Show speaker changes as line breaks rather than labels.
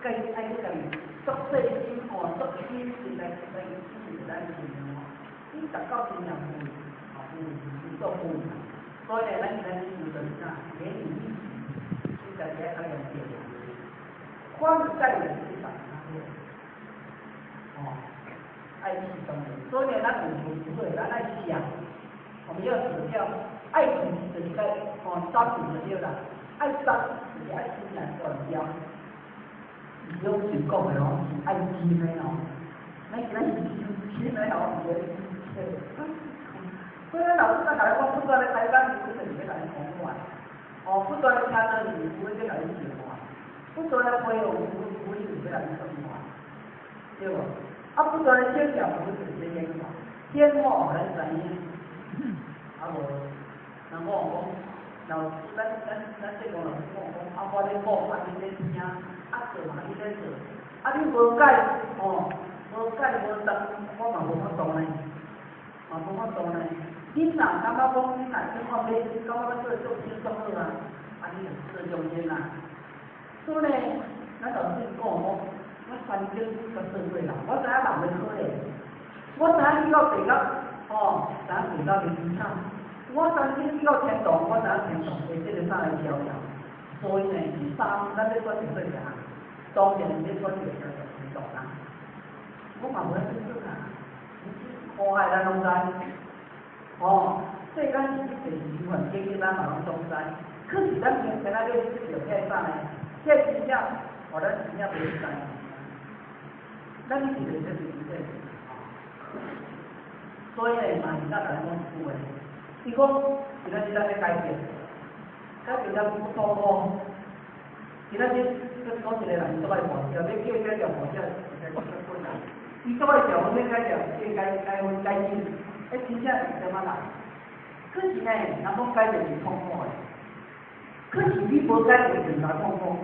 家己愛去家己足細心吼，足心心來來去咱心吼。你達到真正有，吼有有做有。所以呢，咱今仔日求就是啥？免你你家己愛較嚴重。反改變是別人哦，愛試當然。所以呢，咱有機會，咱愛試啊。我們要捨掉，愛情就是該哦，三五就對啦。愛殺就是愛親人斷掉。伊攏是講的哦，是愛金的哦。咱今仔是求金的哦，毋是錢。所以咱老師在共你講，不斷咧開講，伊就是欲共你講話。哦，不斷咧聽到伊，有欲共你講話。不斷咧回應，有有欲共你講話，對無？啊，不斷咧請教，有就是欲演化，顯化予咱知影。啊無，人講講，老師，咱這個老師講講，啊，我咧講，啊，你咧聽，啊做嘛，你咧做，啊你無改，哦，無改無動，我嘛無法度呢，嘛無法度呢。你若感覺講，你若感覺欲，感覺欲做做輕鬆好啊，啊你就做中間啦。所以呢，咱老師講講，我三經才做過啦，我知影人的可憐，我知影去到地獄，哦，知影地獄的凄慘。我曾經去到天堂，我知影天堂的這個啥個逍遙。所以呢，這三咱欲選擇做啥？當然欲選擇叫做天堂啦。我嘛無愛去做啊，苦海咱攏知，哦，世間是這濟循環經歷，咱嘛攏總知。可是咱現在欲得著遐啥呢？遐真正，予咱真正袂知。咱是袂這是真正。所以呢，嘛是咱共你講一句話。伊講，今仔日咱欲改變，改變咱不痛苦。今仔日，就是講一個人足愛跋筊，欲叫伊改掉跋筊，實在足困難。伊足愛食薰，欲改掉，叫伊改改薰改酒，欸，真正是啥物人？可是呢，人講改變是痛苦的，可是你無改變就會痛苦。